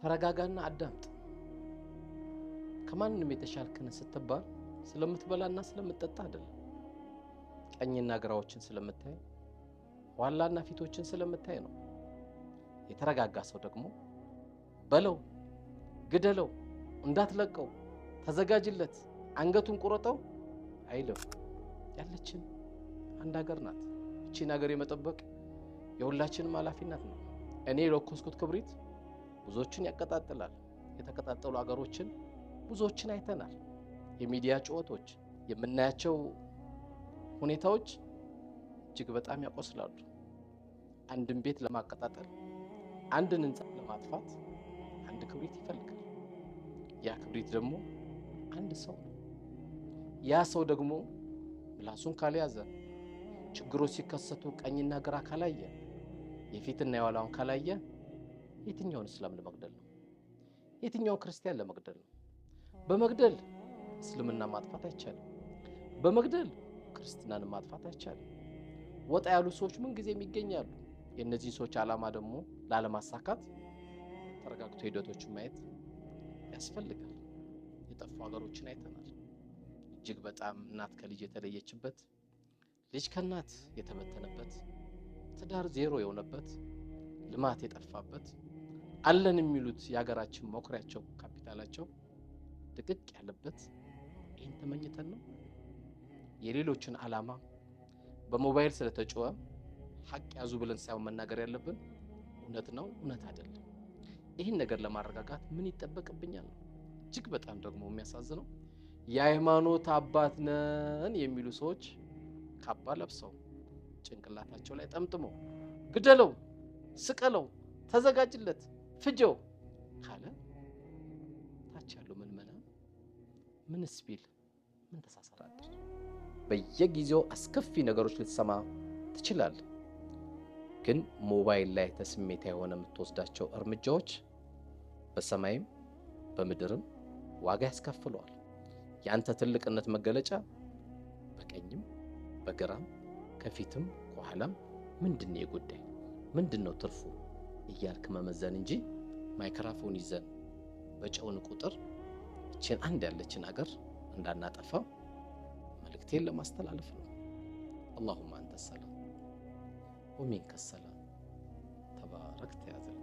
ተረጋጋና አዳምጥ። ከማንም የተሻልክን ስትባል ስለምትበላና ስለምትጠጣ አይደለም። ቀኝና ግራዎችን ስለምታይ፣ ኋላና ፊቶችን ስለምታይ ነው። የተረጋጋ ሰው ደግሞ በለው፣ ግደለው፣ እንዳትለቀው፣ ተዘጋጅለት፣ አንገቱን ቁረጠው አይልም። ያለችን አንድ ሀገር ናት። እቺን ሀገር የመጠበቅ የሁላችንም ኃላፊነት ነው። እኔ የለኮስኩት ክብሪት ብዙዎችን ያቀጣጥላል። የተቀጣጠሉ ሀገሮችን ብዙዎችን አይተናል። የሚዲያ ጩኸቶች፣ የምናያቸው ሁኔታዎች እጅግ በጣም ያቆስላሉ። አንድን ቤት ለማቀጣጠል፣ አንድን ህንፃ ለማጥፋት አንድ ክብሪት ይፈልጋል። ያ ክብሪት ደግሞ አንድ ሰው ነው። ያ ሰው ደግሞ ምላሱን ካልያዘ፣ ችግሮች ሲከሰቱ ቀኝና ግራ ካላየ፣ የፊትና የኋላውን ካላየ የትኛውን እስላም ለመግደል ነው? የትኛውን ክርስቲያን ለመግደል ነው? በመግደል እስልምና ማጥፋት አይቻልም። በመግደል ክርስትናን ማጥፋት አይቻልም። ወጣ ያሉ ሰዎች ምን ጊዜም ይገኛሉ። የእነዚህን ሰዎች ዓላማ ደግሞ ላለማሳካት ተረጋግቶ ሂደቶችን ማየት ያስፈልጋል። የጠፉ ሀገሮችን አይተናል። እጅግ በጣም እናት ከልጅ የተለየችበት፣ ልጅ ከእናት የተበተነበት፣ ትዳር ዜሮ የሆነበት፣ ልማት የጠፋበት፣ አለን የሚሉት የሀገራችን መኩሪያቸው ካፒታላቸው ድቅቅ ያለበት፣ ይህን ተመኝተን ነው? የሌሎችን ዓላማ በሞባይል ስለተጮኸ ሀቅ ያዙ ብለን ሳይሆን መናገር ያለብን እውነት ነው፣ እውነት አይደለም። ይህን ነገር ለማረጋጋት ምን ይጠበቅብኛል ነው። እጅግ በጣም ደግሞ የሚያሳዝነው የሃይማኖት አባት ነን የሚሉ ሰዎች ካባ ለብሰው ጭንቅላታቸው ላይ ጠምጥመው ግደለው፣ ስቀለው፣ ተዘጋጅለት፣ ፍጀው ካለ ታች ያለው ምዕመናን ምንስ ቢል ምን ተሳሰራለች? በየጊዜው አስከፊ ነገሮች ልትሰማ ትችላለህ። ግን ሞባይል ላይ ተስሜታ የሆነ የምትወስዳቸው እርምጃዎች በሰማይም በምድርም ዋጋ ያስከፍለዋል። የአንተ ትልቅነት መገለጫ በቀኝም በግራም ከፊትም ከኋላም ምንድን ነው የጉዳይ ምንድን ነው ትርፉ እያልክ መመዘን እንጂ ማይክራፎን ይዘን በጨውን ቁጥር እችን አንድ ያለችን ሀገር እንዳናጠፋ መልእክቴን ለማስተላለፍ ነው። አላሁመ አንተ ሰላም ወሚንከ ሰላም ተባረክተ ያ ዘል